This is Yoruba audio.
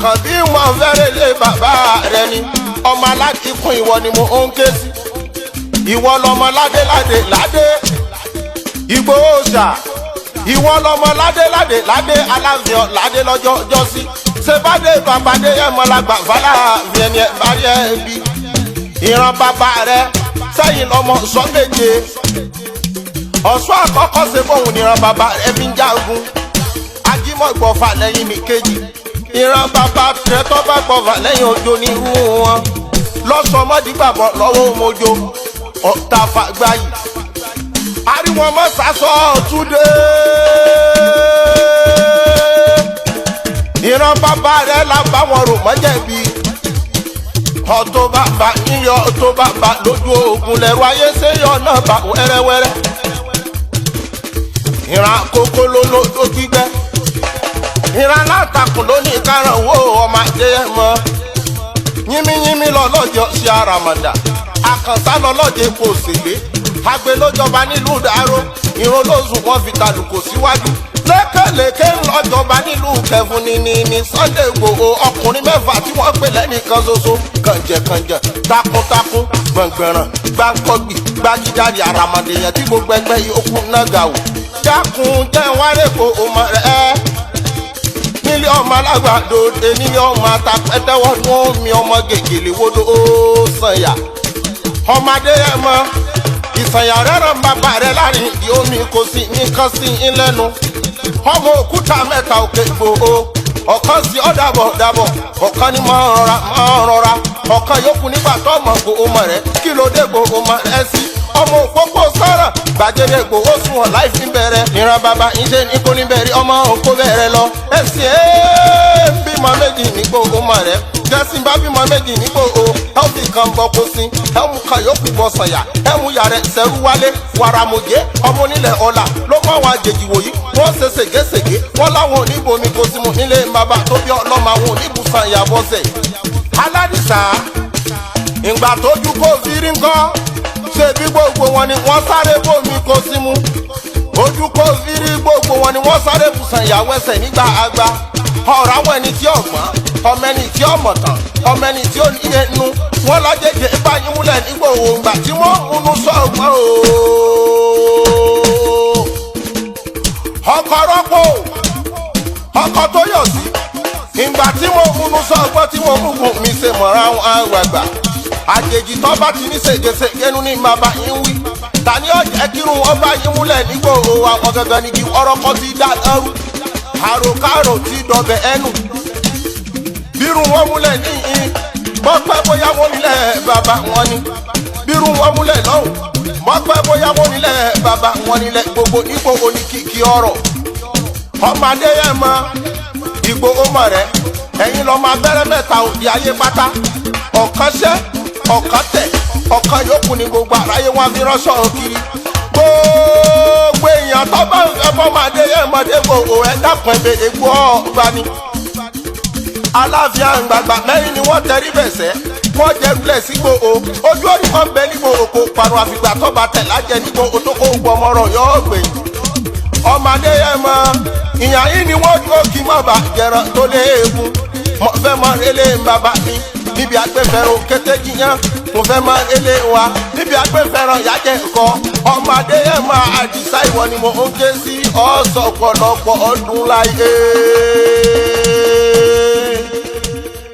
Àkànbí wọn fẹ́rẹ̀ lé bàbá rẹ ni. Ọmọ aládìkún ìwọ ni mo ń ké sí. Ìwọ lọmọ ládé ládé ládé. Ìgbòho ṣà. Ìwọ lọmọ ládé ládé ládé aláfíọ ládé lọ́jọ́ jọ́sí. Ṣèbádé bàbáde ẹ̀mọ́lágbà fàlàfíà ẹni ẹ̀ bá rí ẹ bí. Ìran bàbá rẹ sẹ́yìn lọmọ sọ méje. Ọ̀ṣọ́ àkọ́kọ́ ṣe bóun níran bàbá rẹ fi ń jagun. Ajímọ̀ gbọ̀fà lẹ́yìn ní kejì. Ìran bàbá rẹ tó bá gbọ̀fà lẹ́yìn ojo ní irú wọn. Lọ́sọmọdìgbàbọ̀ lọ́wọ́ mojo ọ̀tá fàgbáyì. Ariwo mọ́ sásọ túnde. Ìran bàbá rẹ la bá wọn rò mọ́jẹ̀bi. Ọ̀tọ̀ bàbá yíyọ ọ̀tọ̀ bàbá lójú ogun lẹ́rù ayé ṣéyọ náà bá wẹ́rẹ́wẹ́rẹ́. Ìran àkókò ló ló ló gbígbẹ́. Ìran alátakùn ló ní kárànwó ọmọ adéyẹmọ. Yínmíyínmí lọ́lọ́jọ́ sí àràmàdà. Àkànṣá lọ́lọ́jẹ́ kò ṣèlé. Agbe lójọba nílùú Dáró. Ìran olóṣù wọn fi tàlùkò síwájú. Lékèlékè ńlọjọba nílùú Kẹfun ní Sunday Igboho ọkùnrin mẹ́fà tí wọ́n pè lẹ́nìkan ṣoṣo. Kànjẹ̀kànjẹ̀ takuntakun gbọ̀ngbẹ̀ràn gbàǹkọ́gbì gbàgídàrí àràmàdè yẹn tí gbogbo ẹgbẹ́ yòókù náà gà wò. Dákun jẹ́ wáré kó o mọ̀ rẹ́ nílé ọmọ alágbàdo nílé ọmọ atapẹ́tẹ́wọ́ ní omi ọmọ gègèlè wodò ó sànyà. Ọmọdé ẹ mọ ìsànyà rẹ́ràn bàbá rẹ láàrin ìdí omi kò sí nǹkan sí i lẹ́nu. Ọmọ òkúta mẹ́ta òkè gbòó ọ̀kan sí ọ̀dàbọ̀ dàbọ̀ ọ̀kan ni máa ń rọra máa ń rọra ọ̀kan yòókù nígbà tó ọmọ gbòó mọ̀ rẹ kí ló dé gbòó mọ̀ rẹ sí ọmọ òpópó sọ̀rọ̀ gbàgede gbòó sunwọ̀n láì fi bẹ̀rẹ̀ ìran bàbá ìṣe ní kò ní bẹ̀rẹ̀ ọmọ òkó bẹ̀rẹ̀ lọ ẹ̀sìn ẹ̀ ń bímọ méjì nígbò ọmọ rẹ̀ jẹ́sìn bá bímọ méjì nígbò o ẹ̀fì kan bọ́ kó sí ẹ̀mú kan yòókù bọ́ sànyà ẹ̀mú yàrá sẹ́rú wálé wàràmùjẹ́ ọmọ onílẹ̀ ọ̀la ló mọ̀ àwọn àjèjì wòyí wọ́n ṣe ségesège wọ́n láwọn oníbomi kò sí mu nílé bàbá tó bí ọlọ́mọ àwọn oníbùsàn ìyàbọ̀sẹ̀ aládìsá ìgbà tójú kó fi rí ńkọ́ ṣe bí gbogbo wọn ni wọ́n sáré bómi kó sí mu ojú kó fi rí gbogbo wọn ni wọ́n sáré bùsàn ìyàwó ẹsẹ̀ nígbà àgbà ọ̀rọ̀ àwọn ẹni tí ọ̀gbọ́n ọmọ ẹni tí ọmọ̀tàn ọmọ ẹni tí ó ní ẹnu wọn lájẹjẹ báyìí múlẹ̀ nígbà òǹgbà tí wọ́n múnú sọ̀gbọ́n o. Ọkọ̀ rọ́pò ọkọ̀ tó yọ̀ sí ìgbà tí mo múnú sọ̀gbọ́n tí mo mú gùn mi ṣe mọ̀ra àwọn àgbààgbà àjèjì tó bá ti ní ṣègeṣègénu ní bàbá yín wí tani ọ̀jẹ̀ kírun ọba yín múlẹ̀ nígbò àwọn gangan nígi ọ̀rọ̀kọ́ ti dá ẹrú àròkárò ti dọ̀bẹ̀ ẹnu bírun wọn múlẹ̀ níyìn mọ́pẹ́ bóyá wọn nílẹ̀ bàbá wọn ni bírun wọn múlẹ̀ lọ́hùn mọ́pẹ́ bóyá wọn nílẹ̀ bàbá wọn nílẹ̀ gbogbo nígbò oníkìkì ọ̀rọ̀ ọmọdé yẹn mọ Ìgbòho mọ̀ rẹ ẹ̀yin lọ́mọ abẹ́rẹ́ mẹ́ta òbí ayé pátá ọ̀kan ṣẹ́ ọ̀kan tẹ̀ ọ̀kan yòókù ní gbogbo àráyé wọn fi ránṣọ kiri gbogbo èèyàn tó bá ń fẹ́ fọ́mọdé yẹn mọ́dé gbòòrò ẹ dákun ẹ̀bẹ̀rẹ̀ gbọ́ ọba ni. Aláfíà gbàgbà mẹ́rin ni wọ́n tẹrí bẹ̀sẹ̀ wọ́n jẹrulẹ̀ sígbò o ojú orí wọn bẹ nígbò oko parun àfìgbà tó bá tẹ̀ lájẹ nígbò o tó kó gbọmọrọ yọ gbẹ̀yìn. Ọmọdé yẹn mọ ìyàn yìí ni wọ́n dúró kí má bà jẹran tó léegun mo fẹ́ mọ relé bàbá mi níbi agbẹ́fẹ́ràn kété jiyàn mo fẹ́ mọ relé wa níbi agbẹ́fẹ́ràn yájẹ́ nǹkan ọmọdé yẹn mọ àdìsá ìwọ ni mo ń ké sí ọ̀sọ̀ ọ̀pọ̀lọpọ̀ ọdún láyé.